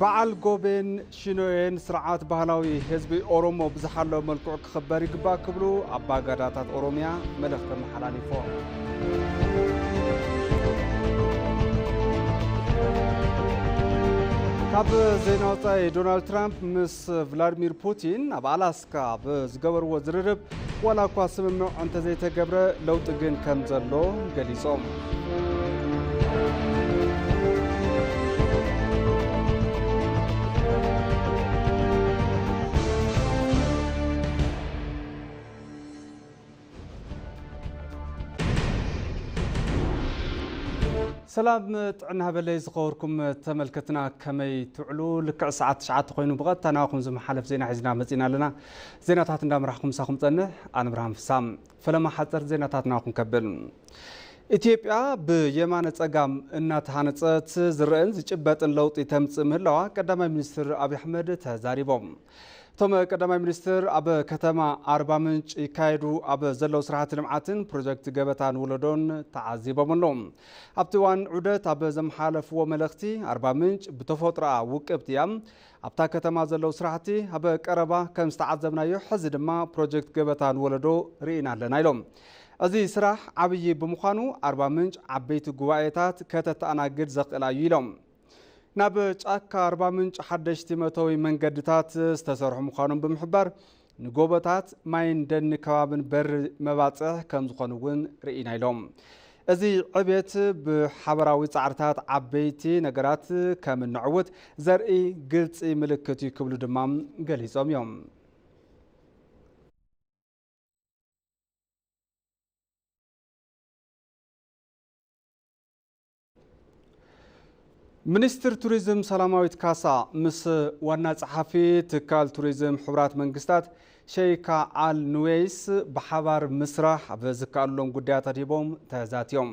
በዓል ጎቤን ሽኖዬን ስርዓት ባህላዊ ህዝቢ ኦሮሞ ብዝሓለወ መልክዑ ክኽበር ይግባእ ክብሉ ኣባገዳታት ኦሮሚያ መልእኽቲ ኣመሓላሊፎም። ካብ ዜና ወጻኢ፣ ዶናልድ ትራምፕ ምስ ቭላድሚር ፑቲን ኣብ ኣላስካ ብዝገበርዎ ዝርርብ ዋላ እኳ ስምምዕ እንተዘይተገብረ ለውጢ ግን ከም ዘሎ ገሊጾም። ሰላም ጥዕና ሃበለይ ዝኸበርኩም ተመልከትና፣ ከመይ ትውዕሉ? ልክዕ ሰዓት ትሽዓተ ኮይኑ ብቐጥታ ናባኹም ዝመሓለፍ ዜና ሒዝና መጺና ኣለና። ዜናታት እንዳምራሕኩም ምሳኹም ጸንሕ ኣነ ብርሃን ፍሳ። ፈለማ ሓጸር ዜናታት ናባኹም ከብል። ኢትዮጵያ ብየማነ ጸጋም እናተሃነጸት ዝረአን ዝጭበጥን ለውጢ ተምጽእ ምህላዋ ቀዳማይ ሚኒስትር ኣብይ ኣሕመድ ተዛሪቦም። እቶም ቀዳማይ ሚኒስትር ኣብ ከተማ ኣርባ ምንጭ ይካየዱ ኣብ ዘለዉ ስራሕቲ ልምዓትን ፕሮጀክት ገበታ ንወለዶን ተዓዚቦም ኣለዉ። ኣብቲ እዋን ዑደት ኣብ ዘመሓለፍዎ መልእኽቲ፣ ኣርባ ምንጭ ብተፈጥሮኣ ውቅብቲ እያ። ኣብታ ከተማ ዘለዉ ስራሕቲ ኣብ ቀረባ ከም ዝተዓዘብናዮ፣ ሕዚ ድማ ፕሮጀክት ገበታ ንወለዶ ርኢና ኣለና ኢሎም። እዚ ስራሕ ዓብዪ ብምዃኑ ኣርባ ምንጭ ዓበይቲ ጉባኤታት ከተተኣናግድ ዘኽእላ እዩ ኢሎም። ናብ ጫካ ኣርባ ምንጭ ሓደሽቲ መእተዊ መንገድታት ዝተሰርሑ ምዃኖም ብምሕባር፣ ንጎቦታት፣ ማይን ደን ከባብን በሪ መባጽሕ ከም ዝኾኑ እውን ርኢና ኢሎም። እዚ ዕብየት ብሓበራዊ ጻዕርታት ዓበይቲ ነገራት ከም እንዕውት ዘርኢ ግልጺ ምልክት እዩ ክብሉ ድማ ገሊጾም እዮም። ሚኒስትር ቱሪዝም ሰላማዊት ካሳ ምስ ዋና ጸሓፊ ትካል ቱሪዝም ሕቡራት መንግስታት ሸይካ ኣል ኑዌይስ ብሓባር ምስራሕ ኣብ ዝከኣለሎም ጉዳያት ኣድሂቦም ተዛትዮም።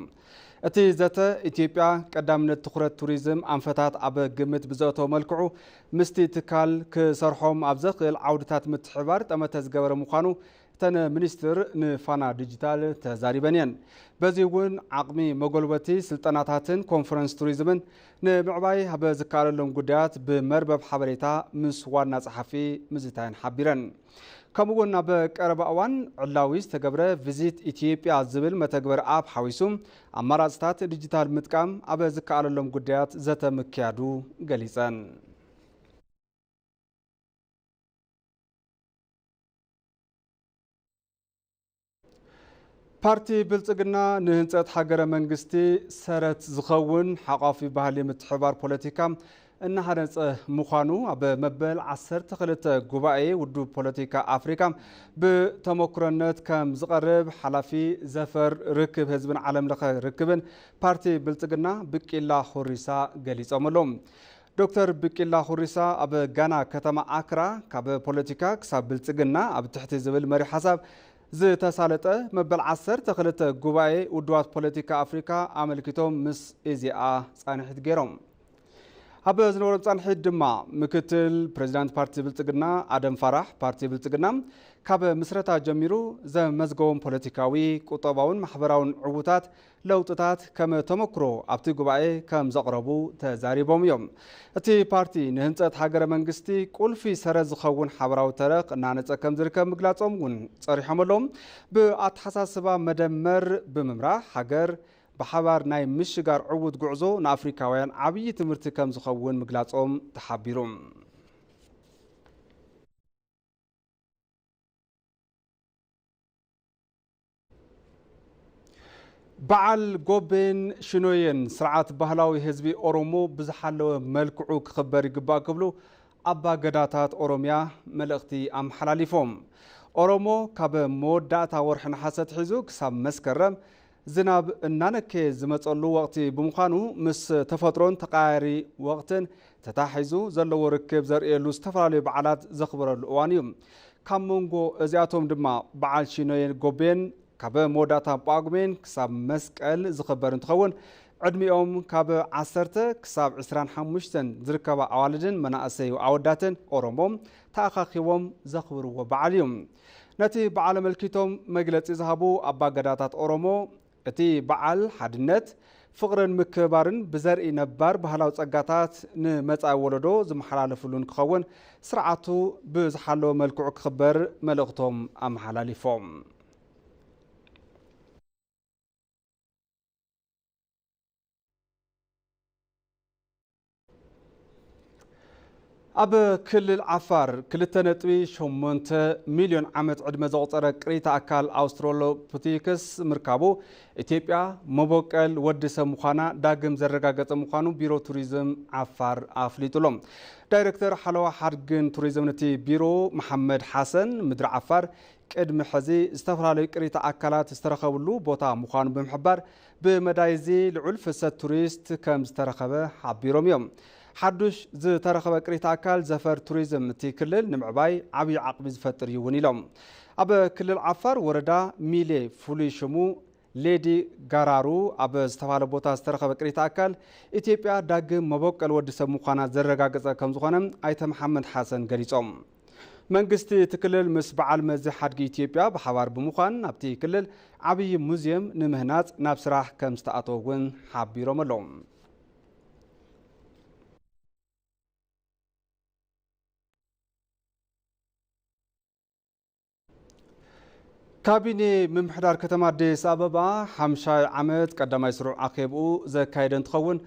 እቲ ዘተ፣ ኢትዮጵያ ቀዳምነት ትኹረት ቱሪዝም ኣንፈታት ኣብ ግምት ብዘእተወ መልክዑ ምስቲ ትካል ክሰርሖም ኣብ ዘኽእል ዓውድታት ምትሕብባር ጠመተ ዝገበረ ምዃኑ እተን ሚኒስትር ንፋና ዲጂታል ተዛሪበን እየን። በዚ እውን ዓቕሚ መጎልበቲ ስልጠናታትን ኮንፈረንስ ቱሪዝምን ንምዕባይ ኣብ ዝከኣለሎም ጉዳያት ብመርበብ ሓበሬታ ምስ ዋና ጸሓፊ ምዝታየን ሓቢረን። ከምኡ እውን ኣብ ቀረባ እዋን ዕላዊ ዝተገብረ ቪዚት ኢትዮጵያ ዝብል መተግበሪ ኣፕ ሓዊሱ ኣማራፅታት ዲጂታል ምጥቃም ኣብ ዝከኣለሎም ጉዳያት ዘተ ምክያዱ ገሊፀን። ፓርቲ ብልጽግና ንህንጸት ሃገረ መንግስቲ ሰረት ዝኸውን ሓቋፊ ባህሊ ምትሕብባር ፖለቲካ እናሃነጸ ምዃኑ ኣብ መበል ዓሰርተ ክልተ ጉባኤ ውድብ ፖለቲካ ኣፍሪካ ብተመኩሮነት ከም ዝቐርብ ሓላፊ ዘፈር ርክብ ህዝብን ዓለም ለኸ ርክብን ፓርቲ ብልጽግና ብቂላ ሁሪሳ ገሊጾም ኣለዉ። ዶክተር ብቂላ ሁሪሳ ኣብ ጋና ከተማ ኣክራ ካብ ፖለቲካ ክሳብ ብልጽግና ኣብ ትሕቲ ዝብል መሪሕ ሓሳብ ዝተሳለጠ መበል ዓሰርተ ክልተ ጉባኤ ውድባት ፖለቲካ ኣፍሪካ ኣመልኪቶም ምስ ኢዜኣ ጻንሒት ገይሮም። ኣብ ዝነበሮም ጻንሒት ድማ ምክትል ፕሬዚዳንት ፓርቲ ብልጽግና ኣደም ፋራሕ ፓርቲ ብልጽግና ካብ ምስረታ ጀሚሩ ዘመዝገቦም ፖለቲካዊ፣ ቁጠባውን ማሕበራውን ዕውታት ለውጥታት ከም ተመክሮ ኣብቲ ጉባኤ ከም ዘቕረቡ ተዛሪቦም እዮም። እቲ ፓርቲ ንህንጸት ሃገረ መንግስቲ ቁልፊ ሰረት ዝኸውን ሓበራዊ ተረኽ እናነጸ ከም ዝርከብ ምግላጾም እውን ጸሪሖም ኣለዉ። ብኣተሓሳስባ መደመር ብምምራሕ ሃገር ብሓባር ናይ ምሽጋር ዕዉት ጉዕዞ ንኣፍሪካውያን ዓብዪ ትምህርቲ ከም ዝኸውን ምግላጾም ተሓቢሩ። በዓል ጎቤን ሽኖየን ስርዓት ባህላዊ ህዝቢ ኦሮሞ ብዝሓለወ መልክዑ ክኽበር ይግባእ ክብሉ ኣባ ገዳታት ኦሮሚያ መልእኽቲ ኣመሓላሊፎም። ኦሮሞ ካብ መወዳእታ ወርሒ ነሓሰ ኣትሒዙ ክሳብ መስከረም ዝናብ እናነከየ ዝመጸሉ ወቕቲ ብምዃኑ፣ ምስ ተፈጥሮን ተቐያያሪ ወቕትን ተታሒዙ ዘለዎ ርክብ ዘርእየሉ ዝተፈላለዩ በዓላት ዘኽብረሉ እዋን እዩ። ካብ መንጎ እዚኣቶም ድማ በዓል ሺኖየን ጎቤን ካብ መወዳእታ ጳጉሜን ክሳብ መስቀል ዝኽበር እንትኸውን፣ ዕድሚኦም ካብ ዓሰርተ ክሳብ ዕስራን ሓሙሽተን ዝርከባ ኣዋልድን መናእሰይ ኣወዳትን ኦሮሞ ተኣኻኺቦም ዘኽብርዎ በዓል እዩ። ነቲ በዓል ኣመልኪቶም መግለጺ ዝሃቡ ኣባገዳታት ኦሮሞ፣ እቲ በዓል ሓድነት፣ ፍቕርን ምክብባርን ብዘርኢ ነባር ባህላዊ ጸጋታት ንመጻኢ ወለዶ ዝመሓላለፍሉን ክኸውን፣ ስርዓቱ ብዝሓለወ መልክዑ ክኽበር መልእኽቶም ኣመሓላሊፎም። ኣብ ክልል ዓፋር ክልተ ነጥቢ ሸሞንተ ሚልዮን ዓመት ዕድመ ዘቑጸረ ቅሪተ ኣካል ኣውስትራሎፒቲክስ ምርካቡ፣ ኢትዮጵያ መቦቀል ወዲ ሰብ ምዃና ዳግም ዘረጋገጸ ምዃኑ ቢሮ ቱሪዝም ዓፋር ኣፍሊጡ ኣሎ። ዳይሬክተር ሓለዋ ሓድግን ቱሪዝምን እቲ ቢሮ መሓመድ ሓሰን፣ ምድሪ ዓፋር ቅድሚ ሕዚ ዝተፈላለዩ ቅሪተ ኣካላት ዝተረኸብሉ ቦታ ምዃኑ ብምሕባር፣ ብመዳይ እዚ ልዑል ፍሰት ቱሪስት ከም ዝተረኸበ ሓቢሮም እዮም። ሓዱሽ ዝተረኸበ ቅሪተ ኣካል ዘፈር ቱሪዝም እቲ ክልል ንምዕባይ ዓብዪ ዓቕሚ ዝፈጥር እዩ እውን ኢሎም። ኣብ ክልል ዓፋር ወረዳ ሚሌ ፍሉይ ሽሙ ሌዲ ጋራሩ ኣብ ዝተባህለ ቦታ ዝተረኸበ ቅሪተ ኣካል፣ ኢትዮጵያ ዳግም መቦቀል ወዲ ሰብ ምዃና ዘረጋገጸ ከም ዝኾነ ኣይተ መሓመድ ሓሰን ገሊጾም። መንግስቲ እቲ ክልል ምስ በዓል መዚ ሓድጊ ኢትዮጵያ ብሓባር ብምዃን፣ ኣብቲ ክልል ዓብዪ ሙዝየም ንምህናጽ ናብ ስራሕ ከም ዝተኣተወ እውን ሓቢሮም ኣለዉ። ካቢኔ ምምሕዳር ከተማ ኣዲስ ኣበባ ሓምሻይ ዓመት ቀዳማይ ስሩዕ ኣኼብኡ ዘካየደ እንትኸውን፣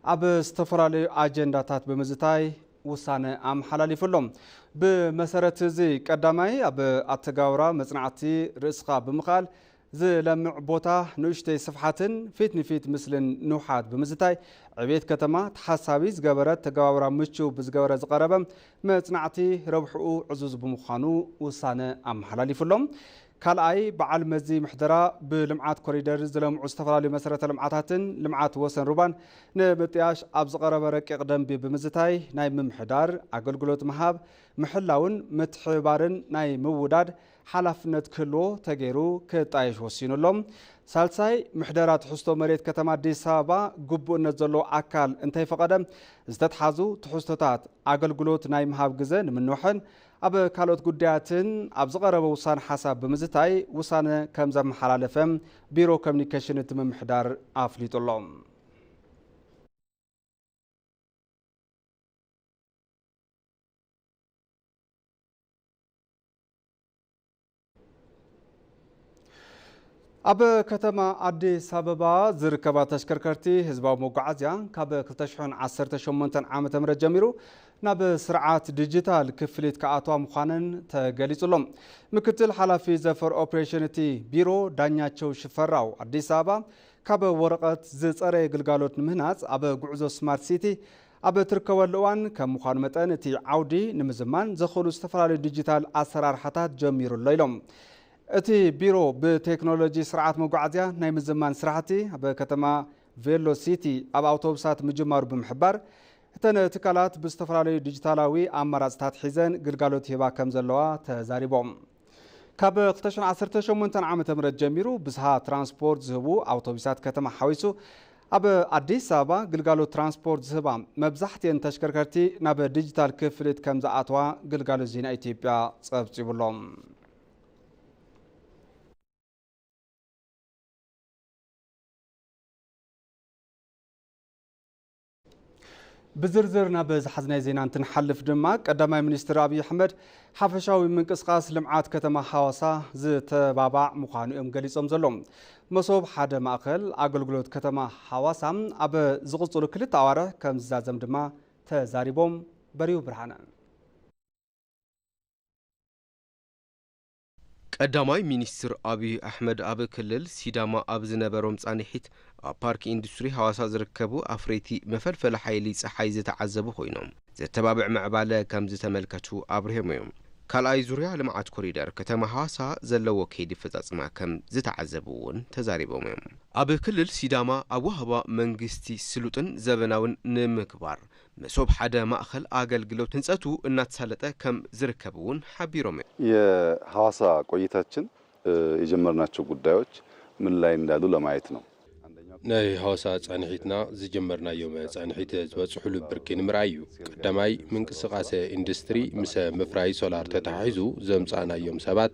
ኣብ ዝተፈላለዩ ኣጀንዳታት ብምዝታይ ውሳነ ኣመሓላሊፉ ኣሎ። ብመሰረት እዚ፣ ቀዳማይ፣ ኣብ ኣተገባብራ መጽናዕቲ ርእስኻ ብምኽኣል ዝለምዕ ቦታ፣ ንእሽተይ ስፍሓትን ፊት ንፊት ምስልን ንውሓት ብምዝታይ፣ ዕቤት ከተማ ተሓሳቢ ዝገበረ ኣተገባብራ ምቹው ብዝገበረ ዝቐረበ መጽናዕቲ ረብሕኡ ዕዙዝ ብምዃኑ ውሳነ ኣመሓላሊፉ ኣሎ። ካልኣይ፣ በዓል መዚ ምሕደራ ብልምዓት ኮሪደር ዝለምዑ ዝተፈላለዩ መሰረተ ልምዓታትን ልምዓት ወሰን ሩባን ንምጥያሽ ኣብ ዝቐረበ ረቂቕ ደንቢ ብምዝታይ፣ ናይ ምምሕዳር፣ ኣገልግሎት ምሃብ፣ ምሕላውን ምትሕብባርን ናይ ምውዳድ ሓላፍነት ክህልዎ ተገይሩ ክጣየሽ ወሲኑ ኣሎ። ሳልሳይ፣ ምሕደራ ትሕዝቶ መሬት ከተማ ኣዲስ ኣበባ ግቡእነት ዘለዎ ኣካል እንተይፈቐደ፣ ዝተትሓዙ ትሕዝቶታት ኣገልግሎት ናይ ምሃብ ግዘ ንምንዋሕን ኣብ ካልኦት ጉዳያትን ኣብ ዝቐረበ ውሳነ ሓሳብ ብምዝታይ ውሳነ ከም ዘመሓላለፈ ቢሮ ኮሚኒኬሽን እቲ ምምሕዳር ኣፍሊጡ ኣሎ። ኣብ ከተማ ኣዲስ ኣበባ ዝርከባ ተሽከርከርቲ ህዝባዊ መጓዓዝያ ካብ ክልተ ሽሕን ዓሰርተ ሸሞንተን ዓመተ ምህረት ጀሚሩ ናብ ስርዓት ዲጂታል ክፍሊት ክኣትዋ ምዃነን ተገሊጹ ኣሎ። ምክትል ሓላፊ ዘፈር ኦፕሬሽን እቲ ቢሮ ዳኛቸው ሽፈራው፣ ኣዲስ ኣበባ ካብ ወረቐት ዝጸረየ ግልጋሎት ንምህናጽ ኣብ ጉዕዞ ስማርት ሲቲ ኣብ እትርከበሉ እዋን ከም ምዃኑ መጠን፣ እቲ ዓውዲ ንምዝማን ዘኽእሉ ዝተፈላለዩ ዲጂታል ኣሰራርሓታት ጀሚሩ ኣሎ ኢሎም። እቲ ቢሮ ብቴክኖሎጂ ስርዓት መጓዓዝያ ናይ ምዝማን ስራሕቲ ኣብ ከተማ ቬሎ ሲቲ ኣብ ኣውቶቡሳት ምጅማሩ ብምሕባር፣ እተን ትካላት ብዝተፈላለዩ ዲጂታላዊ ኣማራፅታት ሒዘን ግልጋሎት ይህባ ከም ዘለዋ ተዛሪቦም። ካብ ክልተ ሽሕን ዓሰርተ ሸሞንተን ዓመተ ምህረት ጀሚሩ ብዝሃ ትራንስፖርት ዝህቡ ኣውቶቡሳት ከተማ ሓዊሱ ኣብ ኣዲስ ኣበባ ግልጋሎት ትራንስፖርት ዝህባ መብዛሕትኤን ተሽከርከርቲ ናብ ዲጂታል ክፍሊት ከም ዝኣትዋ ግልጋሎት ዜና ኢትዮጵያ ጸብጺቡ ኣሎ። ብዝርዝር ናብ ዝሓዝናይ ዜና እንትንሓልፍ ድማ፣ ቀዳማይ ሚኒስትር ኣብይ ኣሕመድ ሓፈሻዊ ምንቅስቓስ ልምዓት ከተማ ሓዋሳ ዝተባባዕ ምዃኑ እዮም ገሊጾም ዘለዉ። መሶብ ሓደ ማእኸል ኣገልግሎት ከተማ ሓዋሳ ኣብ ዝቕጽሉ ክልተ ኣዋርሕ ከም ዝዛዘም ድማ ተዛሪቦም። በሪሁ ብርሃነ። ቀዳማይ ሚኒስትር ኣብይ ኣሕመድ ኣብ ክልል ሲዳማ ኣብ ዝነበሮም ጻንሒት፣ ኣብ ፓርክ ኢንዱስትሪ ሃዋሳ ዝርከቡ ኣፍረይቲ መፈልፈሊ ሓይሊ ጸሓይ ዝተዓዘቡ ኮይኖም፣ ዘተባብዕ ምዕባለ ከም ዝተመልከቱ ኣብሪሆም እዮም። ካልኣይ ዙርያ ልምዓት ኮሪደር ከተማ ሃዋሳ ዘለዎ ከይዲ ኣፈጻጽማ ከም ዝተዓዘቡ እውን ተዛሪቦም እዮም። ኣብ ክልል ሲዳማ ኣብ ወሃባ መንግስቲ ስሉጥን ዘበናውን ንምግባር መሶብ ሓደ ማእኸል ኣገልግሎት ህንፀቱ እናተሳለጠ ከም ዝርከብ እውን ሓቢሮም እዮም። የሐዋሳ ቆይታችን፣ እ፣ የጀመርናቸው ጉዳዮች ምን ላይ እንዳሉ ለማየት ነው። አንደኛው ናይ ሃዋሳ ጻንሒትና ዝጀመርናዮም ጻንሒት ዝበጽሕሉ ብርኪ ንምርኣይ እዩ። ቀዳማይ፣ ምንቅስቓሰ ኢንዱስትሪ ምስ ምፍራይ ሶላር ተተሓሒዙ ዘምጻእናዮም ሰባት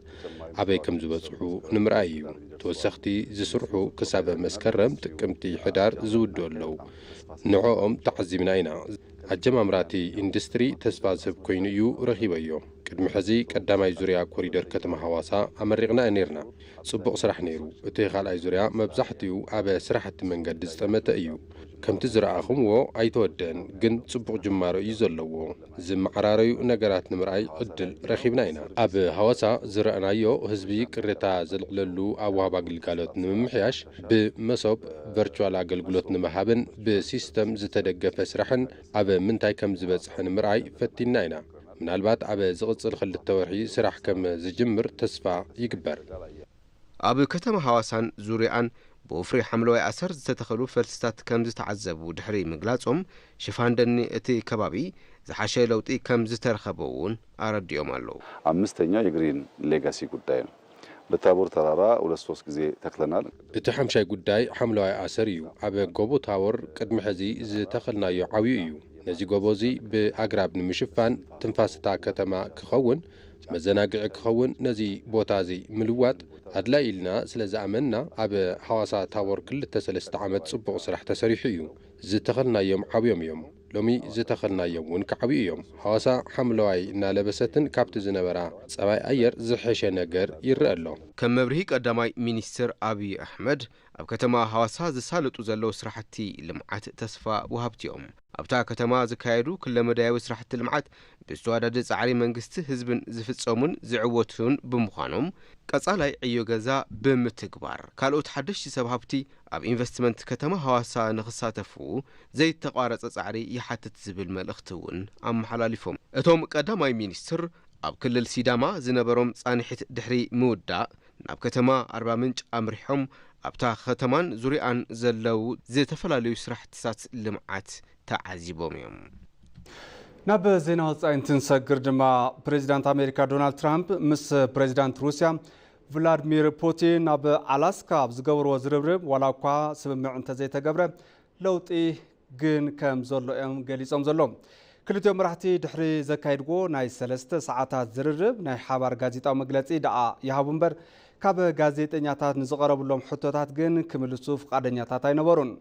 ኣበይ ከም ዝበጽሑ ንምርኣይ እዩ። ተወሰኽቲ ዝስርሑ ክሳብ መስከረም ጥቅምቲ ሕዳር ዝውድኡ ኣለዉ። ንዕኦም ተዓዚብና ኢና። ኣጀማምራቲ ኢንዱስትሪ ተስፋ ዝህብ ኮይኑ እዩ ረኺበዮ። ቅድሚ ሕዚ ቀዳማይ ዙርያ ኮሪደር ከተማ ሃዋሳ ኣመሪቕና ኔርና። ጽቡቕ ስራሕ ነይሩ። እቲ ካልኣይ ዙርያ መብዛሕትኡ ኣብ ስራሕቲ መንገዲ ዝጠመተ እዩ። ከምቲ ዝረኣኹምዎ ኣይተወደን፣ ግን ጽቡቕ ጅማሮ እዩ ዘለዎ። ዝመዓራረዩ ነገራት ንምርኣይ ዕድል ረኺብና ኢና። ኣብ ሃዋሳ ዝረኣናዮ ህዝቢ ቅሬታ ዘልዕለሉ ኣወሃባ ግልጋሎት ንምምሕያሽ ብመሶብ ቨርቹዋል ኣገልግሎት ንምሃብን ብሲስተም ዝተደገፈ ስራሕን ኣብ ምንታይ ከም ዝበጽሐ ንምርኣይ ፈቲንና ኢና። ምናልባት ኣብ ዝቕጽል ክልተ ወርሒ ስራሕ ከም ዝጅምር ተስፋ ይግበር። ኣብ ከተማ ሃዋሳን ዙርያኣን ብወፍሪ ሓምለዋይ ኣሰር ዝተተኸሉ ፈልስታት ከም ዝተዓዘቡ ድሕሪ ምግላጾም፣ ሽፋን ደኒ እቲ ከባቢ ዝሓሸ ለውጢ ከም ዝተረኸቦ እውን ኣረዲኦም ኣለዉ። ኣምስተኛው የግሪን ሌጋሲ ጉዳይ ነው። በታቦር ተራራ ሁለት ሶስት ጊዜ ተክለናል። እቲ ሓምሻይ ጉዳይ ሓምለዋይ ኣሰር እዩ። ኣብ ጎቦ ታቦር ቅድሚ ሕዚ ዝተኸልናዮ ዓብዩ እዩ። ነዚ ጎቦ እዚ ብኣግራብ ንምሽፋን፣ ትንፋስታ ከተማ ክኸውን፣ መዘናግዒ ክኸውን፣ ነዚ ቦታ እዚ ምልዋጥ ኣድላይ ኢልና ስለ ዝኣመንና፣ ኣብ ሃዋሳ ታቦር ክልተ ሰለስተ ዓመት ጽቡቕ ስራሕ ተሰሪሑ እዩ። ዝተኸልናዮም ዓብዮም እዮም። ሎሚ ዝተኸልናዮም እውን ክዓብዩ እዮም። ሃዋሳ ሓምለዋይ እናለበሰትን ካብቲ ዝነበራ ጸባይ ኣየር ዝሐሸ ነገር ይረአ ኣሎ። ከም መብርሂ ቀዳማይ ሚኒስትር ኣብይ ኣሕመድ፣ ኣብ ከተማ ሃዋሳ ዝሳለጡ ዘለዉ ስራሕቲ ልምዓት ተስፋ ወሃብቲ እዮም። ኣብታ ከተማ ዝካየዱ ኩለመዳያዊ ስራሕቲ ልምዓት ብዝተዋዳደ ጻዕሪ መንግስቲ ህዝብን ዝፍጸሙን ዝዕወቱን ብምዃኖም፣ ቀጻላይ ዕዮ ገዛ ብምትግባር ካልኦት ሓደሽቲ ሰብ ሃብቲ ኣብ ኢንቨስትመንት ከተማ ሃዋሳ ንኽሳተፉ ዘይተቋረጸ ጻዕሪ ይሓትት ዝብል መልእኽቲ እውን ኣመሓላሊፎም። እቶም ቀዳማይ ሚኒስትር ኣብ ክልል ሲዳማ ዝነበሮም ጻንሒት ድሕሪ ምውዳእ ናብ ከተማ ኣርባ ምንጭ ኣምሪሖም ኣብታ ከተማን ዙርያኣን ዘለዉ ዝተፈላለዩ ስራሕትታት ልምዓት ተዓዚቦም እዮም። ናብ ዜና ወጻኢ እንትንሰግር ድማ፣ ፕሬዚዳንት ኣሜሪካ ዶናልድ ትራምፕ ምስ ፕሬዚዳንት ሩስያ ቭላድሚር ፑቲን ኣብ ኣላስካ ኣብ ዝገበርዎ ዝርርብ፣ ዋላ እኳ ስምምዕ እንተዘይተገብረ፣ ለውጢ ግን ከም ዘሎ እዮም ገሊጾም ዘለዉ። ክልቲኦም መራሕቲ ድሕሪ ዘካየድዎ ናይ ሰለስተ ሰዓታት ዝርርብ፣ ናይ ሓባር ጋዜጣዊ መግለጺ ደኣ ይሃቡ እምበር፣ ካብ ጋዜጠኛታት ንዝቐረብሎም ሕቶታት ግን ክምልሱ ፍቓደኛታት ኣይነበሩን።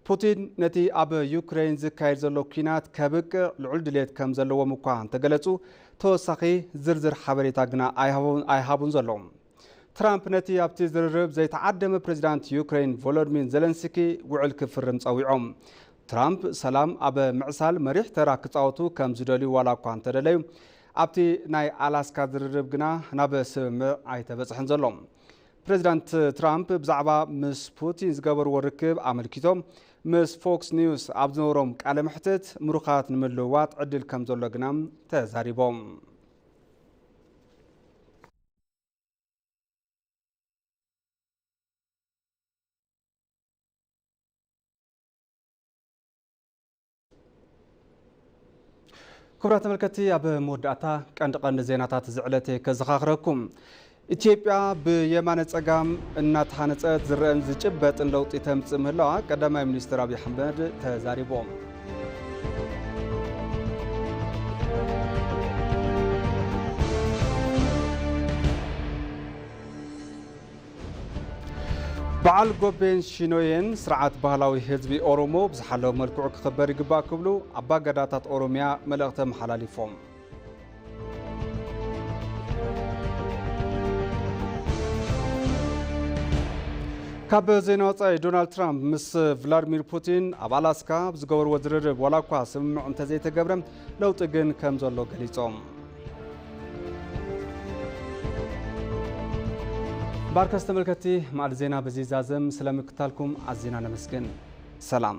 ፑቲን ነቲ ኣብ ዩክሬን ዝካየድ ዘሎ ኲናት ከብቅዕ ልዑል ድሌት ከም ዘለዎም እኳ እንተገለጹ፣ ተወሳኺ ዝርዝር ሓበሬታ ግና ኣይሃቡ-፣ ኣይሃቡን ዘለዉ። ትራምፕ ነቲ ኣብቲ ዝርርብ ዘይተዓደመ ፕሬዚዳንት ዩክሬን ቮሎድሚር ዜለንስኪ ውዕል ክፍርም ጸዊዖም። ትራምፕ ሰላም ኣብ ምዕሳል መሪሕ ተራ ክጻወቱ ከም ዝደልዩ ዋላ እኳ እንተደለዩ፣ ኣብቲ ናይ ኣላስካ ዝርርብ ግና ናብ ስምምዕ ኣይተበጽሐን ዘሎ። ፕሬዚዳንት ትራምፕ ብዛዕባ ምስ ፑቲን ዝገበርዎ ርክብ ኣመልኪቶም ምስ ፎክስ ኒውስ ኣብ ዝነበሮም ቃለ መሕትት፣ ምሩኻት ንምልውዋጥ ዕድል ከም ዘሎ ግና ተዛሪቦም። ክቡራት ተመልከትቲ፣ ኣብ መወዳእታ ቀንዲ ቀንዲ ዜናታት እዚ ዕለት ከዘኻኽረኩም። ኢትዮጵያ ብየማነ ጸጋም እናተሃነጸት ዝረአን ዝጭበጥን ለውጢ ተምጽእ ምህላዋ ቀዳማይ ሚኒስትር ኣብይ ኣሕመድ ተዛሪቦም። በዓል ጎቤን ሺኖዬን ስርዓት ባህላዊ ህዝቢ ኦሮሞ ብዝሓለወ መልክዑ ክኽበር ይግባእ ክብሉ ኣባገዳታት ኦሮሚያ መልእኽቲ ኣመሓላሊፎም። ካብ ዜና ወጻኢ፣ ዶናልድ ትራምፕ ምስ ቭላድሚር ፑቲን ኣብ ኣላስካ ኣብ ዝገበርዎ ዝርርብ ዋላ እኳ ስምምዕ እንተዘይተገብረ፣ ለውጢ ግን ከም ዘሎ ገሊጾም። ባርከስ ተመልከትቲ፣ ማዕድ ዜና በዚ ዛዘም። ስለ ምክታልኩም ኣዚና ነመስግን። ሰላም።